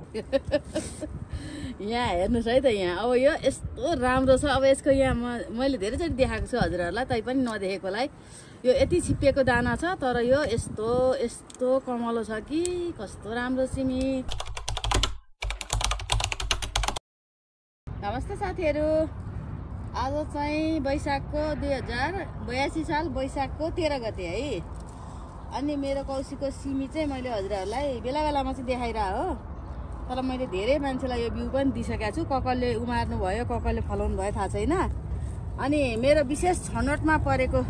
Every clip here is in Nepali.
यहाँ हेर्नुहोस् है त यहाँ अब यो यस्तो राम्रो छ। अब यसको यहाँ मैले धेरैचोटि देखाएको छु हजुरहरूलाई, तैपनि नदेखेकोलाई। यो यति छिप्पिएको दाना छ, तर यो यस्तो यस्तो कमलो छ कि कस्तो राम्रो सिमी। नमस्ते साथीहरू, आज चाहिँ वैशाखको 2082 साल वैशाखको 13 गते है। अनि मेरो कौशीको सिमी चाहिँ मैले हजुरहरूलाई बेला बेलामा चाहिँ देखाइरह हो, तर मैले धेरै मान्छेलाई यो बिउ पनि दिइसकेको छु। ककलले उमार्नु भयो, ककलले फलाउनु भयो थाहा छैन। अनि मेरो विशेष छनौटमा परेको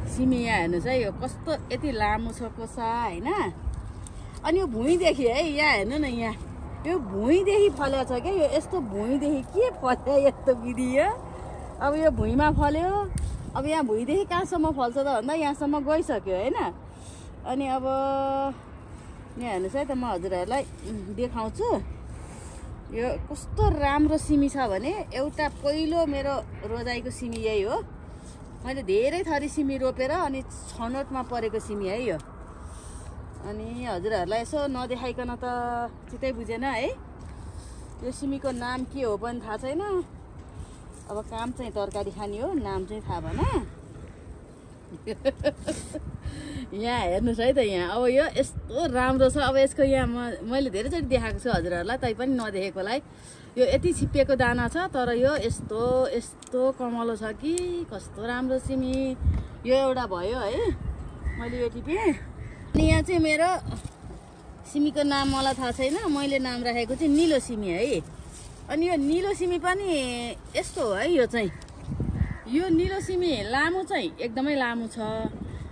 सिमी यहाँ हेर्नुहोस् है, यो कस्तो यति लामो छ कोसा होइन। अनि यो भुइँदेखि है, यहाँ हेर्नु न, यहाँ यो भुइँदेखि फल्यो छ क्या। यो यस्तो भुइँदेखि के फल्यो यस्तो विधि हो। अब यो भुइँमा फल्यो, अब यहाँ भुइँदेखि कहाँसम्म फल्छ त भन्दा यहाँसम्म गइसक्यो होइन। अनि अब यहाँ हेर्नुहोस् है त, म हजुरहरूलाई देखाउँछु यो कस्तो राम्रो सिमी छ भने। एउटा पहिलो मेरो रोजाइको सिमी यही हो। मैले धेरै थरी सिमी रोपेर अनि छनौटमा परेको सिमी है यो। अनि हजुरहरूलाई यसो नदेखाइकन त चित्तै बुझेन है। यो सिमीको नाम के हो पनि थाहा छैन। अब काम चाहिँ तरकारी खाने हो, नाम चाहिँ थाहा भएन। यहाँ हेर्नुहोस् है त यहाँ, अब यो यस्तो राम्रो छ। अब यसको यहाँ मैले धेरैचोटि देखाएको छु हजुरहरूलाई, तैपनि नदेखेकोलाई। यो यति छिप्पिएको दाना छ, तर यो यस्तो यस्तो कमलो छ कि कस्तो राम्रो सिमी। यो एउटा भयो है, मैले यो टिपेँ। अनि यहाँ चाहिँ मेरो सिमीको नाम मलाई थाहा छैन, मैले नाम राखेको चाहिँ निलो सिमी है। अनि यो निलो सिमी पनि यस्तो हो है। यो चाहिँ यो निलो सिमी लामो चाहिँ एकदमै लामो छ।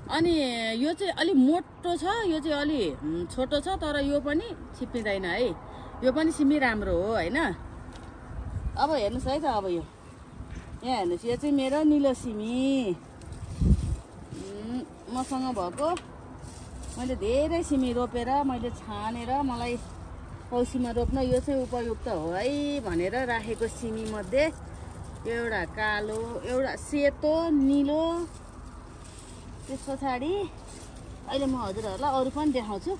अनि यो चाहिँ अलि मोटो छ, यो चाहिँ अलि छोटो छ, तर यो पनि छिप्पिँदैन है। यो पनि सिमी राम्रो हो होइन। अब हेर्नुहोस् है त, अब यो यहाँ हेर्नुहोस्, यो चाहिँ मेरो निलो सिमी मसँग भएको। मैले धेरै सिमी रोपेर मैले छानेर मलाई कौशीमा रोप्न यो चाहिँ उपयुक्त हो है भनेर राखेको सिमी मध्ये एउटा कालो, एउटा सेतो, निलो, त्यस पछाडि अहिले म हजुरहरूलाई अरू पनि देखाउँछु।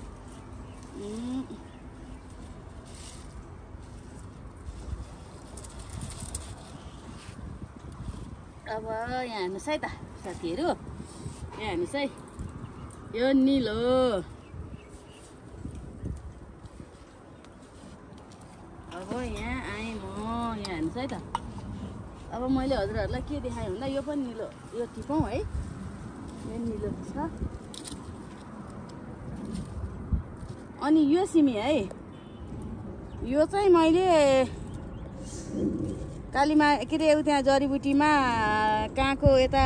अब यहाँ हेर्नुहोस् है त साथीहरू, यहाँ हेर्नुहोस् है, यो निलो। अब यहाँ आएँ म, यहाँ हेर्नुहोस् है त। अब मैले हजुरहरूलाई के देखाएँ भन्दा यो पनि निलो, यो टिपौँ है, यो निलो छ। अनि यो सिमी है, यो चाहिँ मैले कालीमा के अरे त्यहाँ जडीबुटीमा कहाँको यता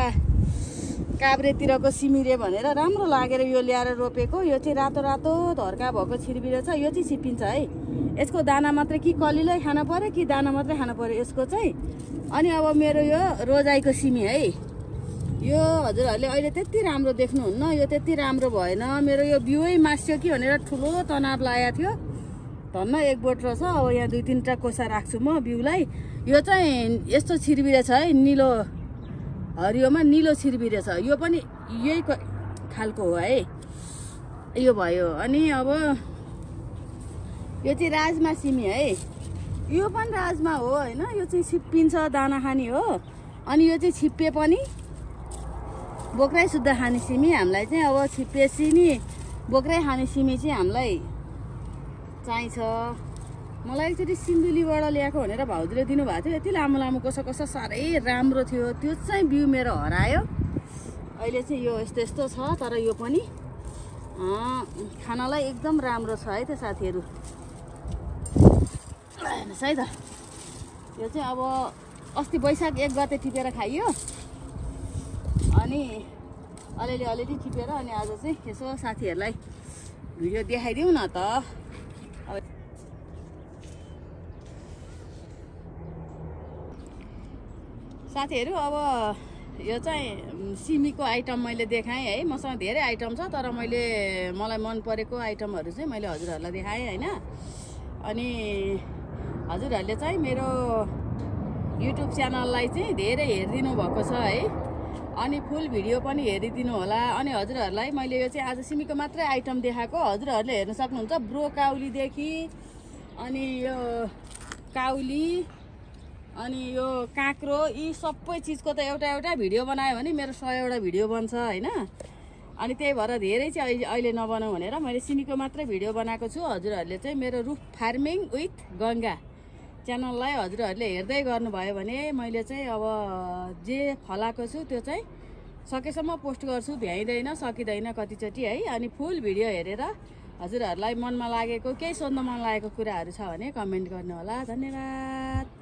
काभ्रेतिरको सिमी रे भनेर राम्रो लागेर यो ल्याएर रोपेको। यो चाहिँ रातो रातो धर्का भएको छिरबिरे छ। यो चाहिँ छिप्पिन्छ है। यसको दाना मात्रै कि कलिलै खान पर्यो कि दाना मात्रै खान पर्यो यसको चाहिँ। अनि अब मेरो यो रोजाइको सिमी है, यो हजुरहरूले अहिले त्यति राम्रो देख्नुहुन्न, यो त्यति राम्रो भएन। मेरो यो बिउै मास्यो कि भनेर ठुलो तनाव लागेको थियो। धन्न एक बोट रहेछ। अब यहाँ 2-3टा कोसा राख्छु म बिउलाई। यो चाहिँ यस्तो छिरबिरे छ है, निलो हरियोमा निलो छिरबिरे छ। यो पनि यही खालको हो है। यो भयो। अनि अब यो चाहिँ राजमा सिमी है, यो पनि राजमा हो होइन। यो चाहिँ छिप्पिन्छ, दाना खाने हो। अनि यो चाहिँ छिप्पे पनि बोक्रै शुद्ध खाने सिमी। हामीलाई चाहिँ अब छिप्पे सिमी बोक्रै खाने सिमी चाहिँ हामीलाई चाहिन्छ। मलाई एकचोटि सिन्धुलीबाट ल्याएको भनेर भाउजूले दिनुभएको थियो। यति लामो लामो कोसा कोसा साह्रै राम्रो थियो। त्यो चाहिँ बिउ मेरो हरायो। अहिले चाहिँ यो यस्तो यस्तो छ, तर यो पनि खानलाई एकदम राम्रो छ है त साथीहरू। हेर्नुहोस् है त, यो चाहिँ अब अस्ति वैशाख 1 गते टिपेर खाइयो। अनि अलिअलि अलिअलि टिपेर अनि आज चाहिँ यसो साथीहरूलाई भिडियो देखाइदिउँ न त। साथीहरू अब यो चाहिँ सिमीको आइटम मैले देखाएँ है। मसँग धेरै आइटम छ, तर मलाई मन परेको आइटमहरू चाहिँ मैले हजुरहरूलाई देखाएँ होइन। अनि हजुरहरूले चाहिँ मेरो युट्युब च्यानललाई चाहिँ धेरै हेरिदिनु भएको छ है। अनि फुल भिडियो पनि हेरिदिनु होला। अनि हजुरहरूलाई मैले यो चाहिँ आज सिमीको मात्रै आइटम देखाएको। हजुरहरूले हेर्न सक्नुहुन्छ ब्रोकाउलीदेखि अनि यो काउली अनि यो काँक्रो यी सबै चिजको त एउटा भिडियो बनायो भने मेरो 100वटा भिडियो बन्छ होइन। अनि त्यही भएर धेरै चाहिँ अहिले नबनाऊ भनेर मैले सिमीको मात्रै भिडियो बनाएको छु। हजुरहरूले चाहिँ मेरो रुफ फार्मिङ विथ गङ्गा च्यानललाई हजुरहरूले हेर्दै गर्नुभयो भने मैले चाहिँ अब जे फलाएको छु त्यो चाहिँ सकेसम्म पोस्ट गर्छु, भ्याइँदैन सकिँदैन कतिचोटि है। अनि फुल भिडियो हेरेर हजुरहरूलाई मनमा लागेको केही सोध्न मन लागेको कुराहरू छ भने कमेन्ट गर्नु होला। धन्यवाद।